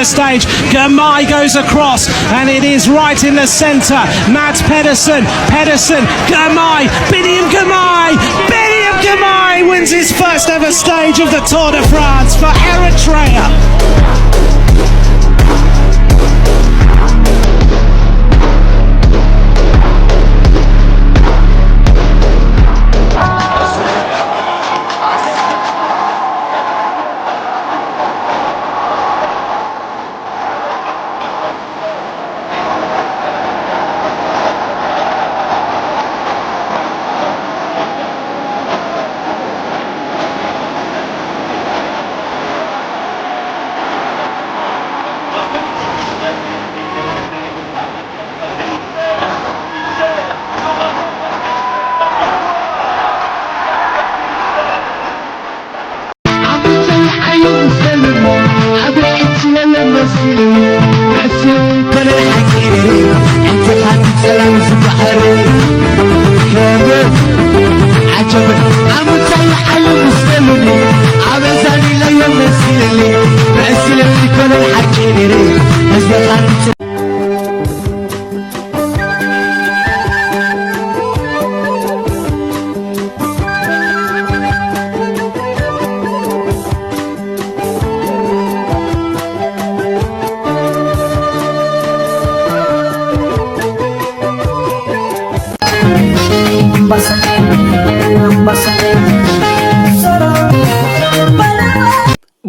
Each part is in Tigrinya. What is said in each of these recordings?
Stage, Girmay goes across, and it is right in the centre. Mads Pedersen, Pedersen, Girmay, Biniam Girmay, Biniam Girmay wins his first ever stage of the Tour de France for Eritrea.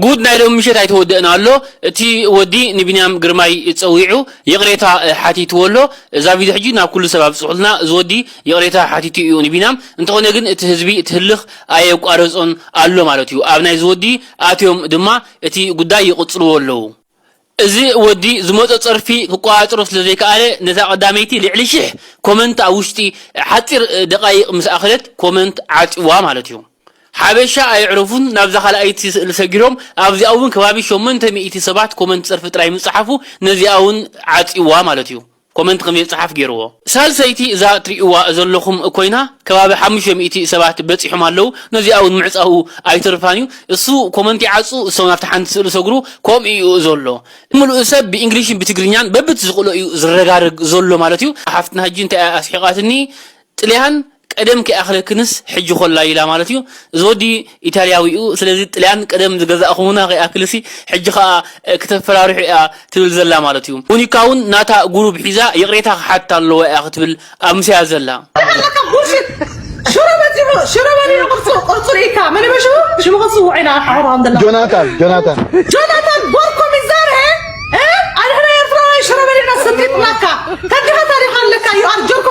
ጉድ ናይ ሎሚ ምሸት ኣይተወደእን ኣሎ። እቲ ወዲ ንቢንያም ግርማይ ጸዊዑ ይቕሬታ ሓቲትዎ ኣሎ። እዛ ቪድዮ ሕጂ ናብ ኩሉ ሰብ ኣብጽሑልና። እዚ ወዲ ይቕሬታ ሓቲቱ እዩ ንቢንያም። እንተኾነ ግን እቲ ህዝቢ እቲ ህልኽ ኣየቋረጾን ኣሎ ማለት እዩ። ኣብ ናይዚ ወዲ ኣትዮም ድማ እቲ ጉዳይ ይቕጽልዎ ኣለዉ። እዚ ወዲ ዝመጾ ጸርፊ ክቆጻጸሮ ስለ ዘይከኣለ ነታ ቀዳመይቲ ልዕሊ ሽሕ ኮመንት ኣብ ውሽጢ ሓጺር ደቃይቕ ምስ ኣኸለት ኮመንት ዓጽዋ ማለት እዩ። ሓበሻ ኣየዕረፉን ናብዛ ካልኣይቲ ስእሊ ሰጊሮም ኣብዚኣ እውን ከባቢ ሸሞንተ ሚእቲ ሰባት ኮመንት ጸርፊ ጥራይ ምጽሓፉ ነዚኣ እውን ዓጽዋ ማለት እዩ። ኮመንት ከም ዘይጽሓፍ ገይርዎ። ሳልሰይቲ እዛ ትርእይዋ ዘለኹም ኮይና ከባቢ ሓሙሽተ ሚእቲ ሰባት በጺሖም ኣለዉ። ነዚኣ እውን ምዕጻዉ ኣይተርፋን እዩ። እሱ ኮመንት ይዓጹ፣ እሶም ናብቲ ሓንቲ ስእሊ ሰግሩ፣ ከምኡ እዩ ዘሎ። ምሉእ ሰብ ብእንግሊሽን ብትግርኛን በብቲ ዝኽእሎ እዩ ዝረጋረግ ዘሎ ማለት እዩ። ሓፍትና ሕጂ እንታይ እያ ኣስሒቓትኒ? ጥልያን ቀደም ከይኣኽለክንስ ሕጂ ኮላ ኢላ ማለት እዩ። እዚ ወዲ ኢታልያዊ እዩ። ስለዚ ጥልያን ቀደም ዝገዛእኹምና ከይኣክልሲ ሕጂ ከኣ ክተፈራርሑ እያ ትብል ዘላ ማለት እዩ። ሞኒካ እውን ናታ ጉሩብ ሒዛ ይቕሬታ ክሓታ ኣለዋ እያ ክትብል ኣምስያ ዘላ። ኣለካ ቡልሽት ሽሮ በፂሑ ሽሮ በሊዑ ቅርፁ ቅርፁ ርኢካ መን ይበሽቡ ሽሙ ክፅውዕ ኢና ሓወራ ከምዘላ ጆናታን ጆናታን ጆናታን ቦርኮ ሚዛረ ኣንሕና ኤርትራውያን ሽሮ በሊዕና ሰቲትናካ ከዲኻ ታሪኻ ኣለካ you are ጆርኮ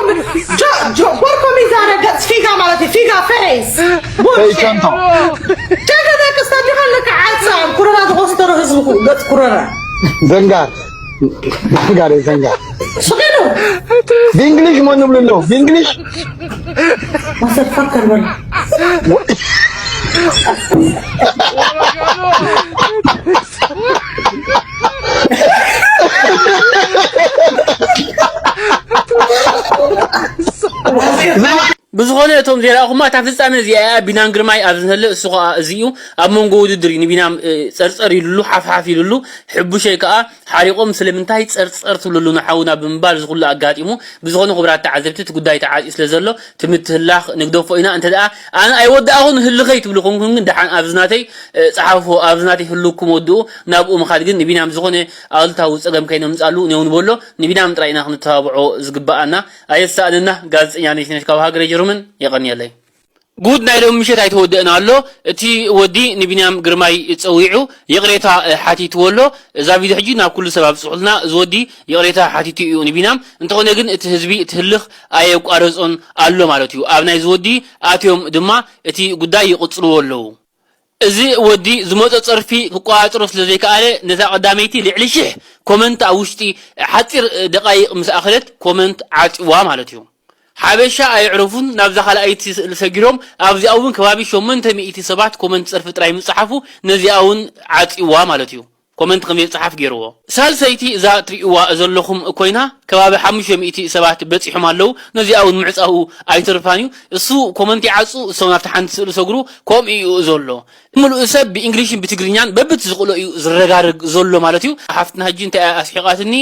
ቦርኮ ሚዛረ ገፅ ፊጋ ማለት እዩ ፊጋ ፌስ ፈይቸንቶ ጨገ ደቅስ ከዲኻ ኣለካ ዓፃ ኩረራ ዝቆስተሮ ህዝብኹ ገፅ ኩረራ ዘንጋር ዘንጋር ዘንጋር ስቂሉ ብእንግሊሽ መን ንብሉ ኣለዉ ብእንግሊሽ ማዘርፋከር በል ብዝኾነ እቶም ዘይረኣኹማ እታ ፍጻመ እዚኣ እያ። ቢንያም ግርማይ ኣብዚ እንተለ እሱ ኸኣ እዚ እዩ ኣብ መንጎ ውድድር እዩ ንቢንያም ጸርጸር ኢሉሉ ሓፍሓፍ ኢሉሉ ሕቡሸይ ከኣ ሓሪቖም ስለምንታይ ጸርጸር ትብልሉ ንሓውና ብምባል እዚ ኩሉ ኣጋጢሙ። ብዝኾነ ክቡራት ተዓዘብቲ እቲ ጉዳይ ተዓጽዩ ስለ ዘሎ እቲ ምትህልላኽ ንግደፎ ኢና። እንተ ደኣ ኣነ ኣይወዳእኹን ህልኸይ ትብሉ ኮንኩም ግን ደሓን ኣብዚ ናተይ ጸሓፍዎ ኣብዚ ናተይ ህልውኩም ወድኡ ናብኡ ምኻድ ግን ንቢንያም ዝኾነ ኣሉታዊ ጸገም ከይነምጻሉ ኔው ንበሎ ንቢንያም ጥራይ ኢና ክንተባብዖ ዝግብኣና ኣየሳእነና ጋዜጠኛ ነሽነሽ ካብ ሃገረ ጀርመን የቐንየለይ። ጉድ ናይ ሎሚ ምሸት ኣይተወደእን ኣሎ። እቲ ወዲ ንቢንያም ግርማይ ጸዊዑ ይቕሬታ ሓቲትዎ ኣሎ። እዛ ቪድዮ ሕጂ ናብ ኩሉ ሰብ ኣብጽሑልና። እዚ ወዲ ይቕሬታ ሓቲቱ እዩ ንቢንያም። እንተኾነ ግን እቲ ህዝቢ እቲ ህልኽ ኣየቋረጾን ኣሎ ማለት እዩ። ኣብ ናይዚ ወዲ ኣትዮም ድማ እቲ ጉዳይ ይቕጽልዎ ኣለዉ። እዚ ወዲ ዝመጾ ጸርፊ ክቆጻጸሮ ስለ ዘይከኣለ ነታ ቀዳመይቲ ልዕሊ ሽሕ ኮመንት ኣብ ውሽጢ ሓጺር ደቓይቕ ምስ ኣኸለት ኮመንት ዓጽዋ ማለት እዩ። ሓበሻ ኣየዕረፉን ናብዛ ካልኣይቲ ስእሊ ሰጊሮም ኣብዚኣ እውን ከባቢ ሸሞንተ ሚእቲ ሰባት ኮመንት ጸርፊ ጥራይ ምጽሓፉ ነዚኣ እውን ዓጽዋ ማለት እዩ። ኮመንት ከም ዘይጽሓፍ ገይርዎ። ሳልሰይቲ እዛ ትርእይዋ ዘለኹም ኮይና፣ ከባቢ ሓሙሽተ ሚእቲ ሰባት በጺሖም ኣለዉ። ነዚኣ እውን ምዕጻዉ ኣይተርፋን እዩ። እሱ ኮመንት ይዓጹ፣ እሶም ናብቲ ሓንቲ ስእሊ ሰግሩ፣ ከምኡ እዩ ዘሎ። ምሉእ ሰብ ብእንግሊሽን ብትግርኛን በብቲ ዝኽእሎ እዩ ዝረጋረግ ዘሎ ማለት እዩ። ሓፍትና ሕጂ እንታይ ኣስሒቓትኒ፣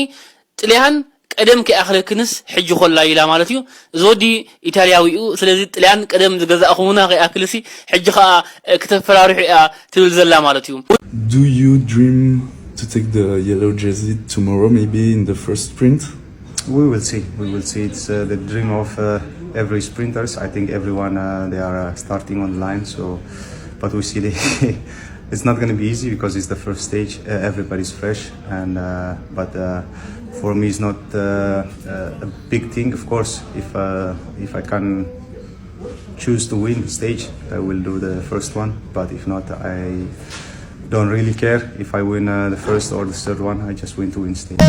ጥልያን ቀደም ከይኣኽለክንስ ሕጂ ኮላ ኢላ ማለት እዩ። እዚ ወዲ ኢታልያዊ እዩ። ስለዚ ጥልያን ቀደም ዝገዛእኹምና ከይኣክልሲ ሕጂ ኸኣ፣ እ፣ ክተፈራርሑ እያ ትብል ዘላ ማለት እዩ። Do you dream to take the yellow jersey tomorrow, maybe in the first sprint? We will see. We will see. It's uh, the dream of uh, every sprinters. I think everyone uh, they are uh, starting on the line. So, but we see the it's not going to be easy because it's the first stage. Uh, everybody's fresh, and uh, but uh, for me, it's not uh, uh, a big thing. Of course, if uh, if I can choose to win the stage, I will do the first one. But if not, I don't really care if I win uh, the first or the third one. I just win to win stage.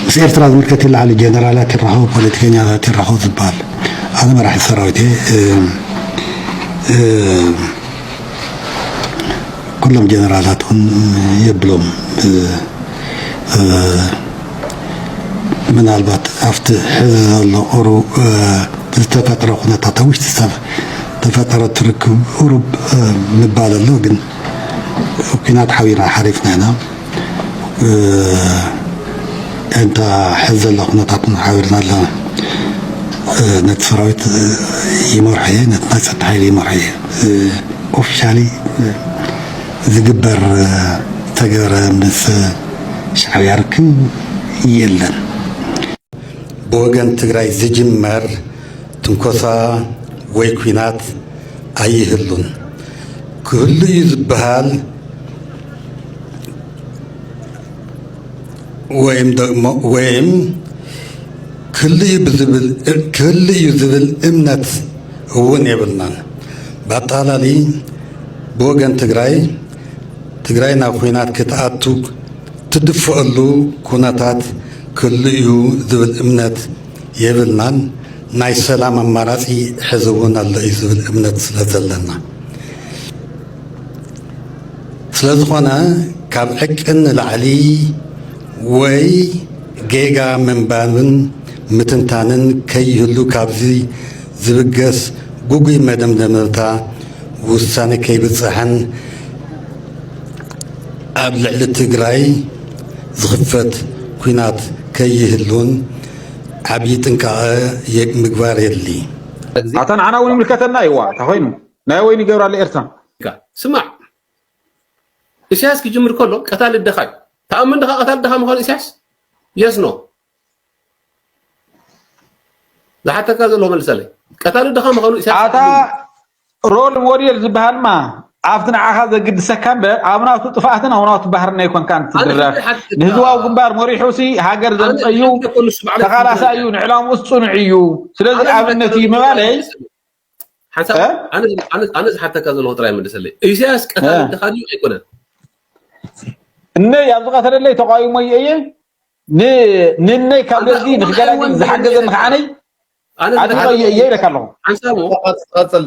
ምስ ኤርትራ ዝምልከት ይለዓሉ ጀነራላት ይራኸቡ፣ ፖለቲከኛታት ይራኸቡ ዝበሃል ኣነ መራሒ ሰራዊት እየ። እ፣ እ፣ ኩሎም ጀነራላት እውን የብሎም። እ፣ እ፣ ምናልባት ኣብቲ ሕዚ ዘሎ ቁሩብ እ፣ ዝተፈጥረ ኩነታት ኣብ ውሽጢ ዝተፈጠረ ትርክብ ቁሩብ እ፣ ምባል ኣሎ። ግን ኩናት ሓቢርና ሓሪፍና ኢና። እንተ ሕዚ ዘሎ ኩነታት ሓቢርና ኣለና። ነቲ ሰራዊት ይመርሖ እየ፣ ነቲ ናይ ፀጥታ ሓይሊ ይመርሖ እየ። ኦፊሻሊ ዝግበር ዝተገበረ ምስ ሻዕብያ ርክብ የለን። ብወገን ትግራይ ዝጅመር ትንኮሳ ወይ ኲናት ኣይህሉን። ክህሉ እዩ ዝበሃል ወይም ደግሞ ወይም ክህሉ እዩ ብዝብል ክህሉ እዩ ዝብል እምነት እውን የብልናን። ብኣጠቓላሊ ብወገን ትግራይ ትግራይ ናብ ኲናት ክትኣቱ ትድፍኣሉ ኩነታት ክህሉ እዩ ዝብል እምነት የብልናን። ናይ ሰላም ኣማራፂ ሕዚ እውን ኣሎ እዩ ዝብል እምነት ስለ ዘለና፣ ስለ ዝኾነ ካብ ዕቅን ንላዕሊ ወይ ጌጋ ምንባብን ምትንታንን ከይህሉ ካብዚ ዝብገስ ግጉይ መደምደምታ ውሳነ ከይብፃሕን ኣብ ልዕሊ ትግራይ ዝኽፈት ኲናት ከይህሉን ዓብዪ ጥንቃቐ ምግባር የድሊ። ኣታ ንዓና እውን ይምልከተና እዩዋ። እንታይ ኮይኑ ናይ ወይኒ ይገብራ ኣሎ ኤርትራ። ስማዕ፣ ኢሳያስ ክጅምር ከሎ ቀታሊ ደኻ እዩ። ተኣምን ድኻ ቀታሊ ደኻ ምዃኑ ኢሳያስ? የስ ኖ ዝሓተካ ዘሎ መልሰለይ። ቀታሊ ድኻ ምዃኑ ኢሳያስ? ኣታ ሮል ሞዴል ዝበሃልማ ኣብቲ ንዓኻ ዘግድሰካ እምበር ኣብ ናቱ ጥፍኣትን ኣብ ናቱ ባህርን ኣይኮንካን ትድረፍ። ንህዝባዊ ግንባር መሪሑ ሲ ሃገር ዘምፀ እዩ፣ ተቓላሳይ እዩ፣ ንዕላምኡስ ፅኑዕ እዩ። ስለዚ ኣብነት እዩ ምባለይ። ሓንሳብ ኣነ ዝሓተካ ዘለኹ ጥራይ መልሰለይ። ኢሳያስ ቀታሊ ድኻ ድዩ ኣይኮነን? እነይ ኣብ ዝቐተለለይ ተቃዊሞ እየ። ንነይ ካብ ደርጊ ንክገላግል ዝሓገዘኒ ከዓነይ ኣድንቆ እየ እየ ኢለካ ኣለኹ። ሓንሳብ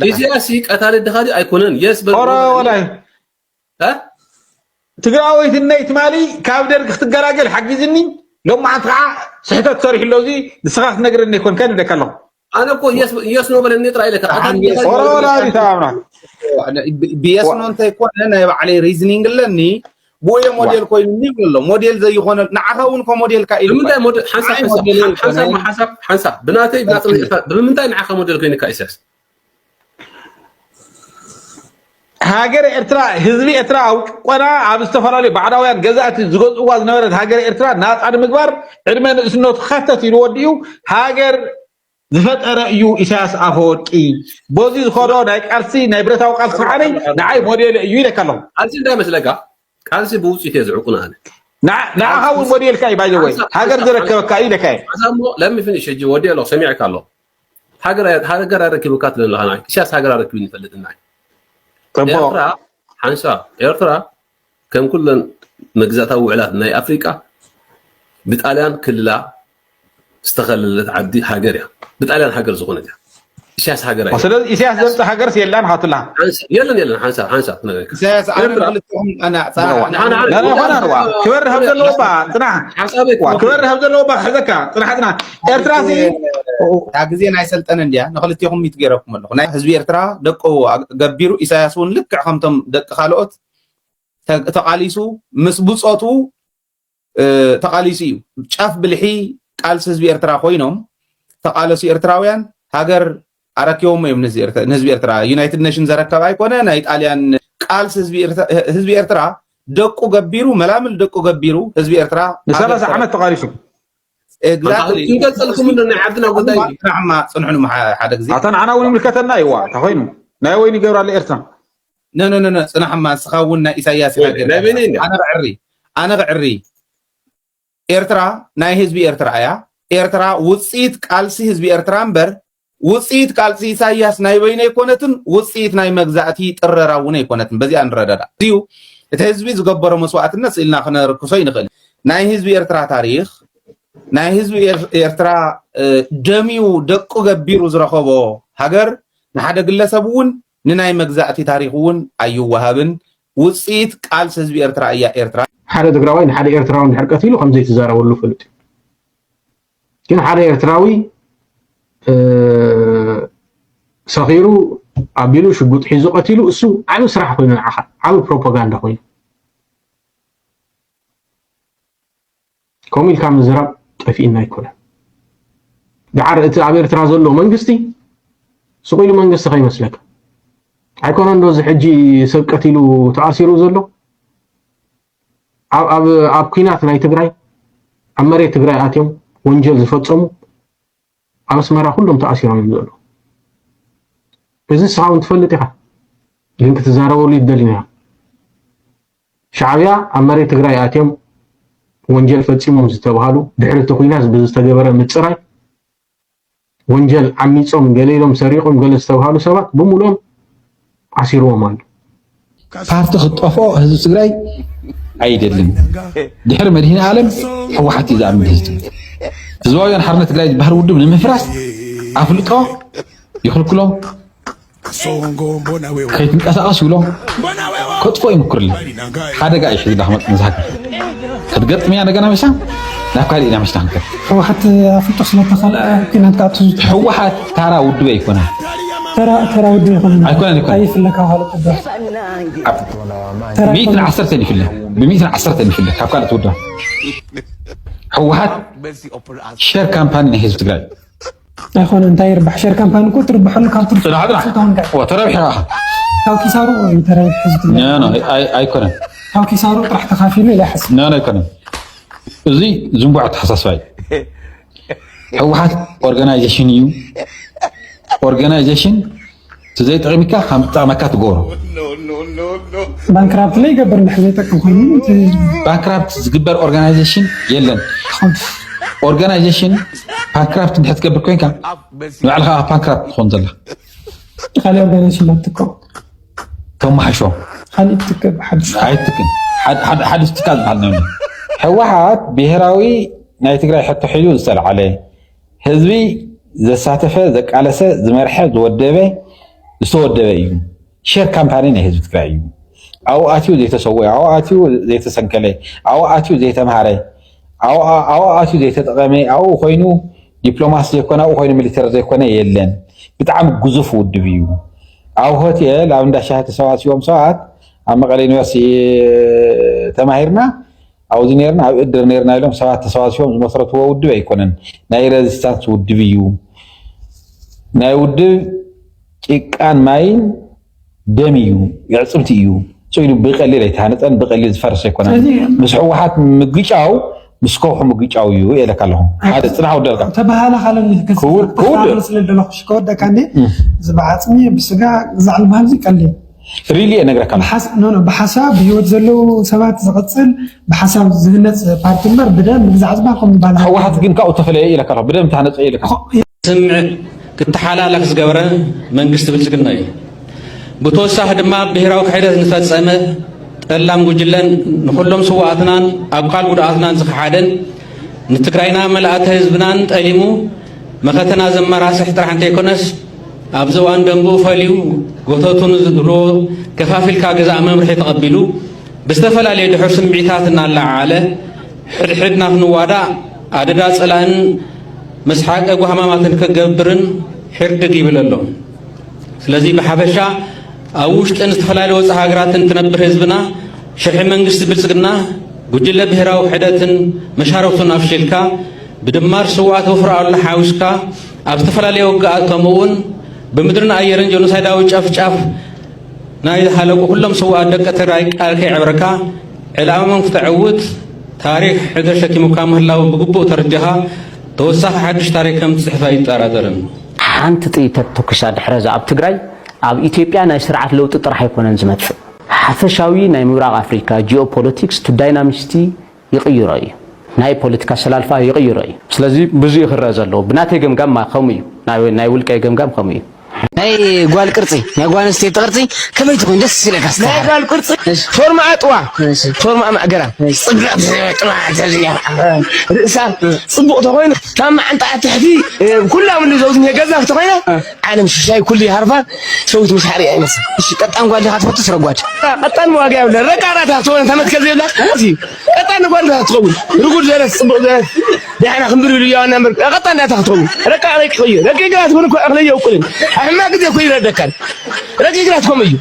ኢሳያስ ቀታሊ ድኻ ድዩ ኣይኮነን? የስ በል። ኦሮ ወላይ ትግራወይቲ ነይ ትማሊ ካብ ደርግ ክትገላገል ሓጊዝኒ። ሎማዓንቲ ከዓ ስሕተት ሰሪሑ ኣሎ። እዚ ንስኻ ክትነግረኒ ኣይኮንካን ኢለካ ኣለኹ። ኣነ እኮ የስ ኖ በለኒ ጥራይ ኢለካ። ኦሮ ወላይ ተኣምና ብየስ ኖ እንተይኮነ ናይ ባዕለይ ሪዝኒንግ ኣለኒ። ብኡየ ሞዴል ኮይኑኒ ይብሎ ኣሎ። ሞዴል ዘይኮነ ንዓኻ እውን እኮ ሞዴልካ ኢሉ ብምንታይ ሞዴል ሓንሳብ ሓንሳብ ሓንሳብ ሓንሳብ ሓንሳብ ብናተይ ብናጽነት ብምንታይ ንዓኻ ሞዴል ኮይንካ ኢሳያስ? ሃገረ ኤርትራ ህዝቢ ኤርትራ ኣብ ጭቆና ኣብ ዝተፈላለዩ ባዕዳውያን ገዛእቲ ዝገዝእዋ ዝነበረት ሃገረ ኤርትራ ናፃ ንምግባር ዕድመ ንእስነቱ ኸተት ኢሉ ወዲኡ ሃገር ዝፈጠረ እዩ ኢሳያስ ኣፈወርቂ። በዚ ዝኸዶ ናይ ቃልሲ ናይ ብረታዊ ቃልሲ ከዓነይ ንዓይ ሞዴለ እዩ ኢለካ ኣለኹ። ቃልሲ እንታይ መስለካ? ቃልሲ ብውፅኢት እየ ዝዕቁን ኣነ። ንዓኻ እውን ሞዴልካ እዩ ባይዘወይ ሃገር ዝረከበካ እዩ ኢለካ እየ። ሓንሳብ እሞ ለሚ ፊኒሽ ሕጂ ወዲ ኣለኹ ሰሚዕካ ኣለኹ። ሃገር ኣረኪብካ ትብል ኣለኻ ንዓይ። ኢሳያስ ሃገር ኣረኪቡ ይፈልጥ ንዓይ። ኤርትራ ሓንሳብ ኤርትራ ከም ኩለን መግዛእታዊ ውዕላት ናይ ኣፍሪቃ ብጣልያን ክልላ ዝተኸለለት ዓዲ ሃገር እያ። ብጣልያን ሃገር ዝኾነት እያ። ኢሳያስ ሃገር ኣይኮነን። ስለዚ ኢሳያስ ዘምፀ ሃገርስ የላን ሃቱላ። ሓንሳብ የለን፣ የለን፣ ሓንሳብ ሓንሳብ ክነግረካ። ኢሳያስ ኣነ ኤርትራ ንክልቲኹም ኣነ ኣጻ- ዋ፣ ኣነ ና፣ ና፣ ና፣ ና፣ ዋ፣ ክበርህ ኣብ ዘለዎ ባ፣ ጽናሕ። ሓሳበይ ዋ፣ ክበርህ ኣብ ዘለዎ ባ፣ ሕዘካ፣ ጽናሕ፣ ጽናሕ። ኤርትራ ሲ እታ ግዜ ናይ ሰልጠነ እንድያ ንክልቲኹም ሚት ገይረኩም ኣለኹ። ናይ ህዝቢ ኤርትራ ደቁ ገቢሩ ኢሳያስ እውን ልክዕ ከምቶም ደቂ ካልኦት ተ- ተቃሊሱ ምስ ብጾቱ እ፣ ተቃሊሱ እዩ። ጫፍ ብልሒ ቃልሲ ህዝቢ ኤርትራ ኮይኖም ተቃለሱ ኤርትራውያን ሃገር ኣረኪቦም እዮም ንህዝቢ ኤርትራ። ንህዝቢ ኤርትራ ዩናይትድ ኔሽን ዘረከብ ኣይኮነ ናይ ጣልያን ቃልሲ ህዝቢ ኤርትራ፣ ህዝቢ ኤርትራ ደቁ ገቢሩ መላምል ደቁ ገቢሩ ህዝቢ ኤርትራ ንሰላሳ ዓመት ተቃሊሱ። ኤግዛክትሊ ክንገልጸልኩም እንዶ ናይ ዓድና ጉዳይ እዩ። ጽናሕማ ጽንሕኑ ሓደ ግዜ ኣታ ንዓና እውን ይምልከተና እዩ ዋ፣ እንታይ ኮይኑ ናይ ወይኒ ይገብራለ ኤርትራ። ነ ነ ነ ነ ጽናሕማ ንስኻ እውን ናይ ኢሳያስ ወይ፣ ሃገር ናይ በይነይ እንድያ። ኣነ ክዕሪ ኣነ ክዕሪ ኤርትራ ናይ ህዝቢ ኤርትራ እያ። ኤርትራ ውፅኢት ቃልሲ ህዝቢ ኤርትራ እምበር ውፅኢት ቃልሲ ኢሳያስ ናይ በይነ ኣይኮነትን፣ ውፅኢት ናይ መግዛእቲ ጥረራ እውን ኣይኮነትን። በዚኣ ንረዳዳ እዩ። እቲ ህዝቢ ዝገበሮ መስዋእትነት ስኢልና ክነርክሶ ይንኽእል። ናይ ህዝቢ ኤርትራ ታሪክ ናይ ህዝቢ ኤር- ኤርትራ እ፣ ደምዩ ደቁ ገቢሩ ዝረኸቦ ሃገር ንሓደ ግለሰብ እውን ንናይ መግዛእቲ ታሪክ እውን ኣይወሃብን። ውፅኢት ቃልሲ ህዝቢ ኤርትራ እያ ኤርትራ። ሓደ ትግራዋይ ንሓደ ኤርትራዊ እንድሕር ቀቲሉ ከም ዘይትዛረበሉ ፍሉጥ እዩ። ግን ሓደ ኤርትራዊ እ፣ ሰኺሩ ኣቢሉ ሽጉጥ ሒዙ ቀቲሉ እሱ ዓቢ ስራሕ ኮይኑ ንዓኻ ዓቢ ፕሮፓጋንዳ ኮይኑ። ከምኡ ኢልካ ምዝራብ ጠፊእና ኣይኮነን። ደሓር እቲ ኣብ ኤርትራ ዘሎ መንግስቲ ስቕ ኢሉ መንግስቲ ከይመስለካ ኣይኮነን ዶ እዚ ሕጂ ሰብ ቀቲሉ ተኣሲሩ ዘሎ? ኣብ ኣብ ኣብ ኲናት ናይ ትግራይ ኣብ መሬት ትግራይ ኣትዮም ወንጀል ዝፈጸሙ ኣብ ኣስመራ ኩሎም ተኣሲሮም እዮም ዘለዉ። እዚ ንስኻ እውን ትፈልጥ ኢኻ፣ ግን ክትዛረበሉ ይደልን ኢኻ። ሻዕብያ ኣብ መሬት ትግራይ ኣትዮም ወንጀል ፈጺሞም ዝተባሃሉ ድሕሪ እቲ ኲናት ብዝተገበረ ምጽራይ ወንጀል ዓሚጾም ገለ ኢሎም ሰሪቖም ገለ ዝተባሃሉ ሰባት ብምሉኦም ኣሲርዎም ኣሎ። ፓርቲ ክትጠፍኦ ህዝቢ ትግራይ ኣይደልን። ድሕሪ መድህን ኣለም ሕወሓት እዩ ዝኣምን ህዝቢ ትግራይ። ህዝባውያን ሓርነት ትግራይ ዝበሃል ውድብ ንምፍራስ ኣፍልጦ ይኽልክሎ፣ ከይትንቀሳቐስ ይብሎ፣ ከጥፎ ይምክርሉ። ሓደጋ እዩ ሒዝላ ክመፅእ ንዝሃገር። ክትገጥምያ እንደገና መሻ ናብ ካልእ ኢና መሽና ክንከድ። ህወሓት ኣፍልጦ ስለተኸልአ ኲናት ክኣቱ ዝት- ህወሓት ታራ ውድብ ኣይኮነን። ተራ ተራ ውድብ ይኾነ ኣይኮነን፣ ኣይኮነን። ኣይፍለ ካብ ካልእ ውድብ ኣብ ተራ ሚእትን ዓሰርተን ይፍለ፣ ብሚእትን ዓሰርተን ይፍለ ካብ ካልእ ውድብ። ህወሓት ሸር ካምፓኒ ናይ ህዝቢ ትግራይ። ኣይኮነ እንታይ ይርባሕ ሸር ካምፓኒ እኮ ትርብሐሉ ካብ ትርፍ ጽናሕ፣ ጽናሕ። ስልጣን እንታይ ዋ፣ ተረቢሕኻ ኢኻ። ካብ ኪሳሩ እዩ ተረቢሕ ህዝቢ ትግራይ ኖ፣ ኖ፣ ኣይ-፣ ኣይኮነን። ካብ ኪሳሩ ጥራሕ ተኻፊሉ ኢለ ይሓስብ ኖ፣ ኖ፣ ኣይኮነን። እዚ ዝንቡዕ ኣተሓሳስባ እዩ። ህወሓት ኦርጋናይዜሽን እዩ። ኦርጋናይዜሽን ተዘይጠቒምካ ከም ዝጠቕመካ ትገብሮ። ባንክራፕት ላይ ይገብር እንድሕር ዘይጠቅም ኮይኑ እቲ ባንክራፕት ዝግበር ኦርጋናይዜሽን የለን። ኦርጋናይዜሽን ባንክራፕት እንድሕር ትገብር ኮይንካ ንባዕልኻ ባንክራፕት ትኾን ዘላ። ካልእ ኦርጋናይዜሽን ናብ ትከው ተመሓሾ ካልእ ትከብ ሓድሽ ኣይትክን። ሓደ- ሓደ- ሓድሽ ትካል ዝበሃል ነው። ህወሓት ብሄራዊ ናይ ትግራይ ሕቶ ሒዙ ዝተልዓለ፣ ህዝቢ ዘሳተፈ፣ ዘቃለሰ፣ ዝመርሐ፣ ዝወደበ፣ ዝተወደበ እዩ። ሸር ካምፓኒ ናይ ህዝቢ ትግራይ እዩ። ኣብኡ ኣትዩ ዘይተሰወየ፣ ኣብኡ ኣትዩ ዘይተሰንከለ፣ ኣብኡ ኣትዩ ዘይተምሃረ፣ ኣብኡ ኣብኡ ኣትዩ ዘይተጠቐመ፣ ኣብኡ ኮይኑ ዲፕሎማሲ ዘይኮነ፣ ኣብኡ ኮይኑ ሚሊተሪ ዘይኮነ የለን። ብጣዕሚ ግዙፍ ውድብ እዩ። ኣብ ሆቴል ኣብ እንዳ ሻሂ ተሰባሲቦም ሰባት ኣብ መቐለ ዩኒቨርሲቲ ተማሂርና ኣብዚ ነርና ኣብ እድር ነርና ኢሎም ሰባት ተሰባሲቦም ዝመስረትዎ ውድብ ኣይኮነን። ናይ ሬዚስታንስ ውድብ እዩ። ናይ ውድብ ጭቃን ማይን ደም እዩ፣ የዕፅምቲ እዩ። ስኢሉ ብቀሊል ኣይተሃነፀን ብቀሊል ዝፈርስ ኣይኮነን። ስለዚህ ምስ ህወሓት ምግጫው ምስ ከውሑ ምግጫው እዩ የለካ ኣለኹ። ሓደ ፅናሕ ወደልካ ተባሃላ ካለኒ ክውድ- ክውድ- ስለ ደለኹ ከወደካ እንዴ እዚ ብዓፅሚ ብስጋ ግዛዕ ዝበሃል እዚ ቀሊል ሪሊ እየ ነግረካ ኣለኹ። ብሓስ- ኖ፣ ኖ፣ ብሓሳብ ብህይወት ዘለዉ ሰባት ዝቕፅል ብሓሳብ ዝህነፅ ፓርቲ እምበር ብደም ብግዛዕ ዝበሃል ከም ዝበሃል ህወሓት ግን ካብኡ ተፈለየ ኢለካ ኣለኹ። ብደም ተሃነፀ ኢለካ ኣለኹ። ስምዕ ክተሓላላኽ ዝገበረ መንግስቲ ብልፅግና እዩ። ብተወሳኺ ድማ ብሄራዊ ክሕደት ዝፈፀመ ጠላም ጉጅለን ንኩሎም ስውኣትናን ኣብ ቃል ጉድኣትናን ዝኸሓደን ንትግራይና መልኣተ ህዝብናን ጠሊሙ መኸተና ዘመራስሕ ጥራሕ እንተይኮነስ፣ ኣብዚ እዋን ደንብኡ ፈልዩ፣ ጎተቱ ንዝብልዎ ከፋፊልካ ግዛእ መምርሒ ተቐቢሉ፣ ብዝተፈላለየ ድሑር ስምዒታት እናለዓዓለ፣ ሕድሕድና ክንዋዳእ፣ ኣደዳ ጸላእን መስሓቂ ጓህማማትን ክገብርን ሕርድግ ይብል ኣሎ። ስለዚ ብሓፈሻ ኣብ ውሽጥን ዝተፈላለዩ ወፃኢ ሃገራትን ትነብር ህዝብና ሽርሒ መንግስቲ ብልፅግና ጉጅለ ብሄራዊ ውሕደትን መሻርክቱን ኣፍሽልካ ብድማር ስውኣት ወፍሪ ኣሉላ ሓዊስካ ኣብ ዝተፈላለየ ውግኣት ከምኡ እውን ብምድርን ኣየርን ጀኖሳይዳዊ ጨፍጫፍ ናይ ዝሃለቁ ኩሎም ስውኣት ደቂ ትግራይ ቃል ከይዕብረካ ዕላማም ክተዕውት ታሪክ ሕድር ሸኪሙካ ምህላው ብግቡእ ተረዲኻ ተወሳኺ ሓድሽ ታሪክ ከም ትፅሕፍ ኣይጠራጠርን። ሓንቲ ጥይት ተተኩሳ ድሕረዛ ኣብ ትግራይ ኣብ ኢትዮጵያ ናይ ስርዓት ለውጢ ጥራሕ ኣይኮነን ዝመፅእ። ሓፈሻዊ ናይ ምብራቕ ኣፍሪካ ጂኦፖለቲክስ ቱ ዳይናሚክስቲ ይቕይሮ እዩ። ናይ ፖለቲካ ኣሰላልፋ ይቕይሮ እዩ። ስለዚ ብዙ እዩ ክረአ ዘለዎ። ብናተይ ገምጋም ማ-፣ ከምኡ እዩ። ናይ፣ ናይ ውልቀይ ገምጋም ከምኡ እዩ። ናይ ጓል ቅርጺ፣ ናይ ጓል ኣንስተይቲ ቅርጺ ከመይ ትኾን ደስ ይለካ? እስቲ ናይ ጓል ቅርጺ እሺ። ፎርማኣ ጥዋ፣ እሺ። ፎርማኣ ማእገራ። እሺ። ጽብቕቲ ጥዋ ተዝያ። ርእሳ ጽቡቕ ተኾይኑ፣ ካብ መዓንጣኣ ትሕቲ፣ እ፣ ኩላ ምሉ ዘውዝን ገዛፍ ተኾይና፣ እ። ዓለም ሽሻይ ኩሉ ይሃርፋ፣ ሰዊት ምስ ሓርያ ይመስል። እሺ፣ ቀጣን ጓል ዲኻ ትፈቱ፣ ስረ ጓል? ቀጣን ዋጋ የብለን። ረቃ ራታ ትኾን ተመትከል ዘይብላ። እሺ፣ ቀጣን ጓል ዲኻ ትኸውን? ርጉድ ዘረስ፣ ጽቡቕ ዘረስ። ደሓና ክንብር ብልያ ዋና ምር። ቀጣን ዳታ ክትኸውን። ረቃ ረቂ እዩ። ረቂ ግራት ሆነ እኮ ኣኽለ የውቁልን። ኣሕማ ግዜ እኮ ይረደካል። ረቂ ግራት ኮም እዩ።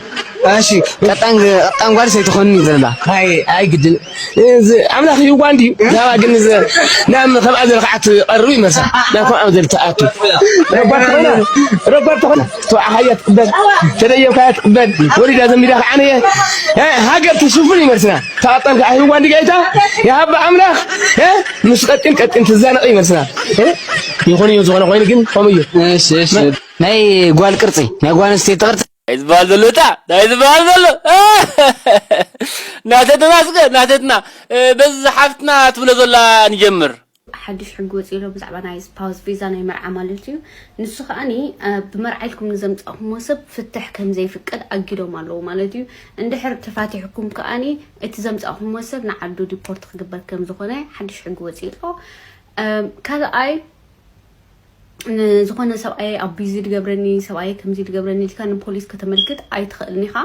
እሺ፣ ቀጣን፣ ቀጣን ጓል ሰይትኾንኒ ዘላ። ኣይ፣ ኣይ ግድን። እዚ ኣምላኽ ይዋን ድዩ? ዛባ ግን እዚ ናብ ከም ኣዘር ከዓት ቀርቡ ይመሳ። ናብ ከም ኣዘር ተኣቱ። ረጓድ ተኾነ፣ ረጓድ ተኾነ። ተዋሓያ ትቅበል። ተደየብካያ ትቅበል። ወሪዳ ዘሚዳ ከዓነየ። እ፣ ሃገር ትሽፍን ይመርስና። ታጣን ከዓይ ዋን ድጋይታ። ይሃብ ኣምላኽ። እ፣ ምስ ቀጢን ቀጢን ትዛነቕ ይመርስና። እ፣ ይኹን እዩ ዝኾነ ኮይኑ ግን ከምኡ እዩ። እሺ፣ እሺ። ናይ ጓል ቅርጺ፣ ናይ ጓል ኣንስተይቲ ቅርጺ። ናይ ዝበሃል ዘሎ እታ፣ ናይ ዝበሃል ዘሎ። ናተትና እስከ፣ ናተትና፣ እ፣ በዚ ሓፍትና ትብሎ ዘላ ንጀምር። ሓድሽ ሕጊ ወፂኡ ኣሎ ብዛዕባ ናይ ስፓውስ ቪዛ ናይ መርዓ ማለት እዩ። ንሱ ከዓኒ፣ እ፣ ብመርዓ ኢልኩም ንዘምፃእኩሞ ሰብ ፍትሕ ከም ዘይፍቀድ ኣጊዶም ኣለዉ ማለት እዩ። እንድሕር ተፋቲሕኩም ከዓኒ እቲ ዘምፃእኩሞ ሰብ ንዓዱ ዲፖርት ክግበር ከም ዝኾነ ሓድሽ ሕጊ ወፂኡ ኣሎ። እ፣ ካልኣይ ንዝኾነ ሰብኣይ ኣቢዚ ድገብረኒ፣ ሰብኣይ ከምዚ ድገብረኒ ኢልካ ንፖሊስ ከተመልክት ኣይትኽእልን ኢኻ።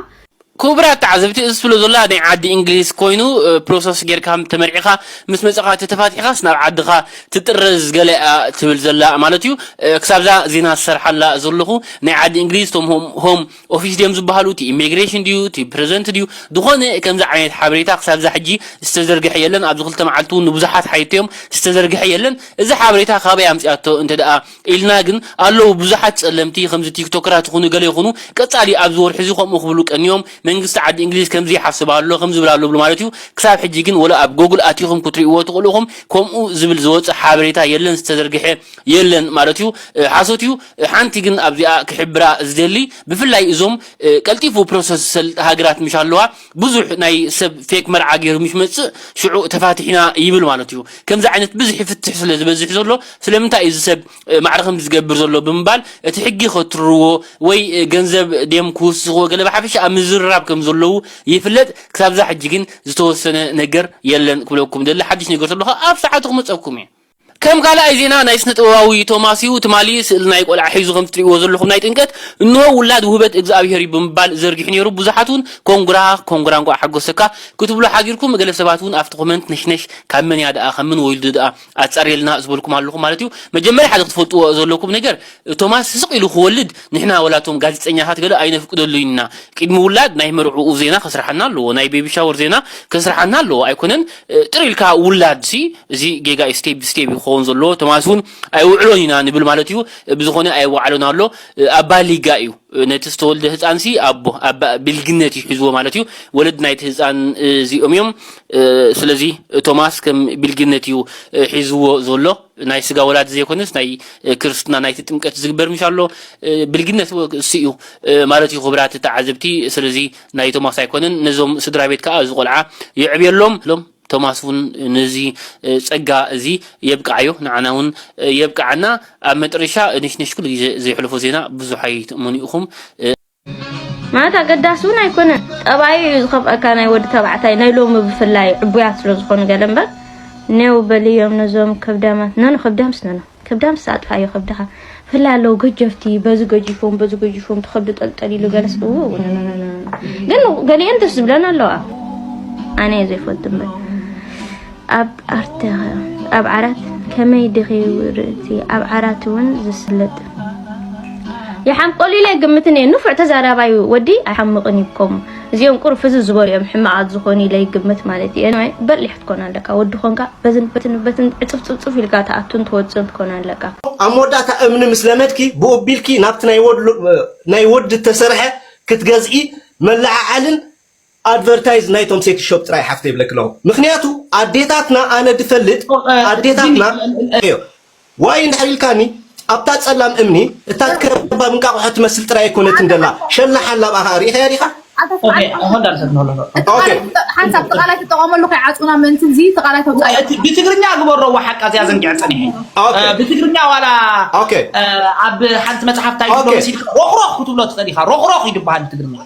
ክቡራት ተዓዘብቲ፣ እዚ ትብሎ ዘላ ናይ ዓዲ እንግሊዝ ኮይኑ፣ እ፣ ፕሮሰስ ጌርካ ተመርዒኻ ምስ መጻኻ ተተፋቲሕኻስ ናብ ዓድኻ ትጥረዝ ገለ እያ ትብል ዘላ ማለት እዩ። እ፣ ክሳብዛ ዜና ዝሰርሓላ ዘለኹ ናይ ዓዲ እንግሊዝ እቶም ሆም፣ ሆም ኦፊስ ድዮም ዝበሃሉ፣ እቲ ኢሚግሬሽን ድዩ፣ እቲ ፕሬዘንት ድዩ፣ ዝኾነ ከምዚ ዓይነት ሓበሬታ ክሳብዛ ሕጂ ዝተዘርግሐ የለን። ኣብዚ ክልተ መዓልቲ እውን ንብዙሓት ሓይቶ እዮም ዝተዘርግሐ የለን። እዚ ሓበሬታ ካበይ ኣምጺኣቶ እንተ ደኣ ኢልና ግን ኣለዉ ብዙሓት ጸለምቲ ከምዚ ቲክቶከራት ይኹኑ ገለ ይኹኑ ቀጻሊ ኣብዚ ወርሒ እዚ ከምኡ ክብሉ ቀንዮም። መንግስቲ ዓዲ እንግሊዝ ከምዚ ይሓስብ ኣሎ፣ ከምዚ ይብል ኣሎ ብሉ ማለት እዩ። ክሳብ ሕጂ ግን ወላ ኣብ ጎግል ኣቲኹም ክትርእይዎ ትኽእሉ ኢኹም። ከምኡ ዝብል ዝወጸ ሓበሬታ የለን፣ ዝተዘርግሐ የለን ማለት እዩ። እ፣ ሓሶት እዩ። እ፣ ሓንቲ ግን ኣብዚኣ ክሕብራ ዝደሊ ብፍላይ እዞም፣ እ፣ ቀልጢፉ ፕሮሰስ ዝሰልጥ ሃገራት ምሽ ኣለዋ ብዙሕ ናይ ሰብ ፌክ መርዓ ገይሩ ምሽ መጽእ ሽዑ ተፋቲሕና ይብል ማለት እዩ። ከምዚ ዓይነት ብዙሕ ፍትሕ ስለ ዝበዝሕ ዘሎ ስለምንታይ እዩ እዚ ሰብ እ፣ ማዕረ ከምዚ ዝገብር ዘሎ ብምባል እቲ ሕጊ ከትርዎ ወይ፣ እ፣ ገንዘብ ድዮም ክውስኽዎ ገለ ብሓፈሻ ኣብ ምዝርራብ ከም ዘለዉ ይፍለጥ። ክሳብዛ ሕጂ ግን ዝተወሰነ ነገር የለን ክብለኩም ደሊ። ሓድሽ ነገር ተሎ ኣብ ሰዓቱ ክመጸኩም እየ። ከም ካልኣይ ዜና ናይ ስነ ጥበባዊ ቶማስ እዩ። ትማሊ ስእሊ ናይ ቆልዓ ሒዙ ከም ትርእይዎ ዘለኹም ናይ ጥምቀት እንሆ ውላድ ውህበት እግዚኣብሔር እዩ ብምባል ዘርጊሑ ነይሩ። ብዙሓት እውን ኮንግራ ኮንግራ እንኳዕ ሓጎሰካ ክትብሉ ሓጊርኩም፣ ገለ ሰባት እውን ኣብቲ ኮመንት ነሽነሽ ካብ መን እያ ደኣ ካብ መን ወይልዱ ደኣ ኣጻርየልና ዝበልኩም ኣለኹም ማለት እዩ። መጀመርያ ሓደ ክትፈልጥዎ ዘለኩም ነገር ቶማስ ስቕ ኢሉ ክወልድ ንሕና ወላቶም ጋዜጠኛታት ገለ ኣይነፍቅደሉን ኢና። ቅድሚ ውላድ ናይ መርዕኡ ዜና ከስርሓና ኣለዎ፣ ናይ ቤቢ ሻወር ዜና ከስርሓና ኣለዎ። ኣይኮነን፣ እ፣ ጥር ኢልካ ውላድ ሲ እዚ ጌጋ እዩ፣ ስቴፕ ብስቴፕ እዩ ክኸውን ዘለዎ። ቶማስ እውን ኣይውዕሎን ኢና ንብል ማለት እዩ። ብዝኾነ ኣይወዓሎን ኣሎ። እ፣ ኣባ ሊጋ እዩ። ነቲ ዝተወልደ ህፃን ሲ ኣቦ ኣባ ብልግነት እዩ ሒዝዎ ማለት እዩ። ወለድ ናይቲ ህፃን እዚኦም እዮም። እ፣ ስለዚ ቶማስ ከም ብልግነት እዩ፣ እ፣ ሒዝዎ ዘሎ። ናይ ስጋ ወላዲ ዘይኮነስ ናይ፣ እ፣ ክርስትና ናይቲ ጥምቀት ዝግበር ምሽ ኣሎ። እ፣ ብልግነት እሱ እዩ፣ እ፣ ማለት እዩ። ክቡራት ተዓዘብቲ፣ ስለዚ ናይ ቶማስ ኣይኮነን። ነዞም ስድራ ቤት ከዓ እዚ ቆልዓ የዕብየሎም። ሎም ቶማስ እውን ነዚ፣ እ፣ ጸጋ እዚ የብቅዓዮ፣ ንዓና እውን፣ እ፣ የብቅዓና። ኣብ መጨረሻ፣ እ፣ ነሽነሽ ኩሉ ግዜ ዘየሕልፎ ዜና ብዙሕ ኣይትእመኑ ኢኹም። እ፣ ማለት ኣገዳሲ እውን ኣይኮነን። ጠባዩ እዩ ዝኸፍኣካ ናይ ወዲ ተባዕታይ፣ ናይ ሎሚ ብፍላይ ዕቡያት ስለ ዝኾኑ ገለ እምበር። ኔው በልዮም ነዞም ከብዳማት። ነኖ ከብዳምስ ነኖ። ከብዳምስ ኣጥፋዮ ከብድኻ። ፍላ ኣለዉ ገጀፍቲ፣ በዚ ገጂፎም፣ በዚ ገጂፎም፣ ተኸብዱ ጠልጠል ኢሉ ገለስ። ኡ፣ ኖ፣ ኖ፣ ኖ፣ ኖ። ግን ገሊአን ደስ ዝብለን ኣለዋ። ኣነ እየ ዘይፈልጥ እምበር። ኣብ ኣርተ-፣ ኣብ ዓራት ከመይ ድኺ ርእቲ? ኣብ ዓራት እውን ዝስለጥ። ይሓምቆሉ ኢለ ግምትን እየ። ንፉዕ ተዛራባይ ወዲ ኣይሓምቕን እዩ ከምኡ። እዚኦም ቁሩብ ፍዝዝ ዝበሉ እዮም ሕማቓት ዝኾኑ ኢለ ይግምት ማለት እዩ። ኤኒወይ፣ በሊሕ ክትኮን ኣለካ። ወዲ ኮንካ በዝን በትን በትን ዕጽፍ ጽፍጽፍ ኢልካ ትኣቱን ትወጽእን ክትኮን ኣለካ። ኣብ መወዳእታ እምኒ ምስ ለመድኪ፣ ብኡ ኣቢልኪ ናብቲ ናይ ወድ-፣ ናይ ወዲ እተሰርሐ ክትገዝኢ መለዓዓልን ኣድቨርታይዝ ናይቶም ሴክስ ሾፕ ጥራይ ሓፍተ ይብለኪ ኣለኹ። ምኽንያቱ ኣዴታትና፣ ኣነ ድፈልጥ፣ እ፣ ኣዴታትና ቢኒ፣ እ፣ እ፣ እዮ። ዋይ እንድሕር ኢልካኒ፣ ኣብታ ጸላም እምኒ፣ እታ ከረባ እንቃቑሖ ትመስል ጥራይ ኣይኮነትን ደላ። ሸላሓላ ብኣኻ ርኢኻያ ዲኻ? ኣልተፍቅዓኒ ኦኬ፣ hold on a second, hold on, hold on. እቲ ኦኬ። ቃላት ትጠ-፣ ሓንሳብ እቲ ቃላት ትጠቐመሉ ከይዓጽውና ምእንቲ እዚ እቲ ቃላት ኣውፅኣሉ። እቲ ብትግርኛ ግበሮ፣ ሓቃ እዚኣ ዘንጊዐ ጸኒሐ። ኦኬ። እ፣ ብትግርኛ ዋላ፣ ኦኬ። እ፣ ኣብ ሓንቲ መጽሓፍ እንታይ ኦኬ። ይብሎ መሲልካ? ሮኽሮኽ ክትብሎ ትኽእል ኢኻ። ሮኽሮኽ እዩ ዝበሃል ብትግርኛ።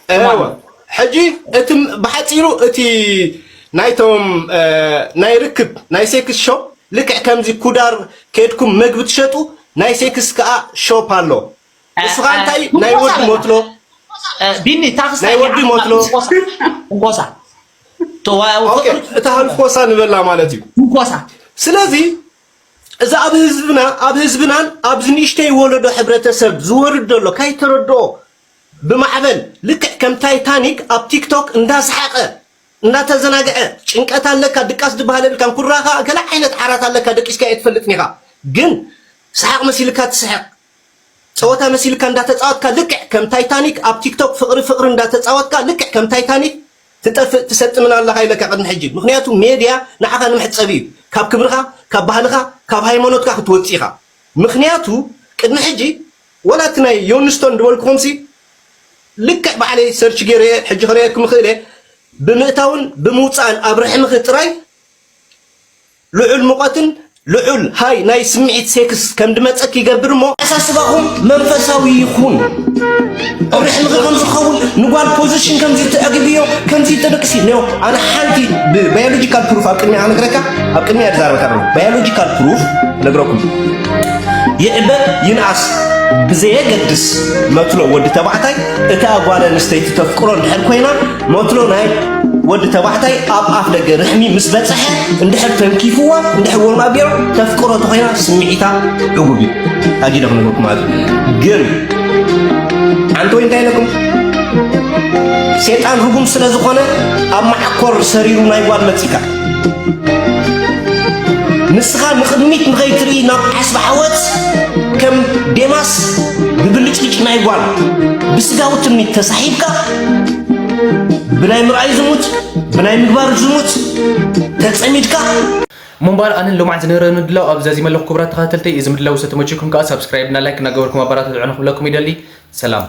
እወ። ሕጂ እቲ ም-፣ ብሓጺሩ እቲ ናይቶም፣ እ፣ ናይ ርክብ ናይ ሴክስ ሾፕ ልክዕ ከምዚ ኩዳር ከድኩም መግቢ ትሸጡ ናይ ሴክስ ከኣ ሾፕ ኣሎ። እ፣ ንስኻ እ፣ እንታይ ናይ ትንኮሳ ወዲ በላ። ሞትሎ? እ፣ ቢኒ፣ ታክስ ናይ ናይ ወዲ ዓቕምና ሞትሎ? ትንኮሳ። ትንኮሳ። ተዋ-፣ ኦኬ፣ ፍቕሪ እታ ህልኮሳ ንበላ ማለት እዩ። ትንኮሳ። ስለዚ እዚ ኣብ ህዝብና፣ ኣብ ህዝብናን ኣብዚ ንእሽተይ ወለዶ ሕብረተሰብ ዝወርድ ዘሎ ካይተረድኦ ብማዕበል ልክዕ ከም ታይታኒክ ኣብ ቲክቶክ እንዳሰሓቐ፣ እንዳተዘናግዐ፣ ጭንቀት ኣለካ፣ ድቃስ ዝበሃል የብልካን፣ ኩራኻ ገለ ዓይነት ዓራት ኣለካ፣ ደቂስካ እየ ትፈልጥን ኢኻ። ግን ሰሓቕ መሲልካ ትስሕቕ፣ ጸወታ መሲልካ እንዳተጻወትካ፣ ልክዕ ከም ታይታኒክ ኣብ ቲክቶክ ፍቕሪ ፍቕሪ እንዳተጻወትካ፣ ልክዕ ከም ታይታኒክ ትጠፍእ ትሰጥምን ኣለኻ ኢለካ ቅድሚ ሕጂ። ምኽንያቱ ሜድያ ንዓኻ ንመሕጸቢ እዩ። ካብ ክብርኻ፣ ካብ ባህልኻ፣ ካብ ሃይማኖትካ ክትወጽእ ኢኻ። ምኽንያቱ ቅድሚ ሕጂ ወላ እቲ ናይ ዮንስቶን ዝበልኩኹምሲ ልክዕ ባዕለይ ሰርች ገይረ ሕጂ ክርእየኩም እኽእል እየ። ብምእታውን ብምውጻእን ኣብ ርሕምኺ ጥራይ ልዑል ሙቐትን ልዑል ሃይ ናይ ስምዒት ሴክስ ከም ድመጸክ ይገብር እሞ ኣሳስባኹም መንፈሳዊ ይኹን። ኣብ ርሕምኺ ከም ዝኸውን ንጓል ፖዚሽን ከምዚ ተዕግብዮ፣ ከምዚ ተደቅሲ ነዮ። ኣነ ሓንቲ ብባዮሎጂካል ፕሩፍ ኣብ ቅድሚያ ክነግረካ፣ ኣብ ቅድሚያ ዝዛረበካ ኣለኹ። ባዮሎጂካል ፕሩፍ ነግረኩም። ይዕበ ይንኣስ ብዘየገድስ መትሎ ወዲ ተባዕታይ እታ ጓል ኣንስተይቲ ተፍቅሮ እንድሕር ኮይና፣ መትሎ ናይ ወዲ ተባዕታይ ኣብ ኣፍ ደገ ርሕሚ ምስ በጽሐ፣ እንድሕር ተንኪፍዋ፣ እንድሕር ወርም ኣቢሉ ተፍቅሮ ተኾይና፣ ስምዒታ ዕጉብ እዩ። ኣጊደ ክነግረኩም ማለት እዩ። ግን ሓንቲ ወይ እንታይ ኢለኩም? ሴጣን ርጉም ስለ ዝኾነ ኣብ መዓኮር ሰሪሩ ናይ ጓል መጺካ። ንስኻ ንቕድሚት ንኸይትርኢ ናብ ዓስቢ ዓወት ከም ዴማስ ብብልጭልጭ ናይ ጓል ብስጋዊ ትምኒት ተሳሒብካ፣ ብናይ ምርኣይ ዝሙት፣ ብናይ ምግባር ዝሙት ተጸሚድካ። ምንባር ኣነን ሎማዕንቲ ዝነበረ ምድላው ኣብዚ ዛዚመ ኣለኹ። ክቡራት ተኸታተልተይ፣ እዚ ምድላው ዝተመቸኩም ከኣ ሳብስክራይብ እና ላይክ እናገበርኩም ኣበረታትዑኒ ክብለኩም ይደሊ። ሰላም።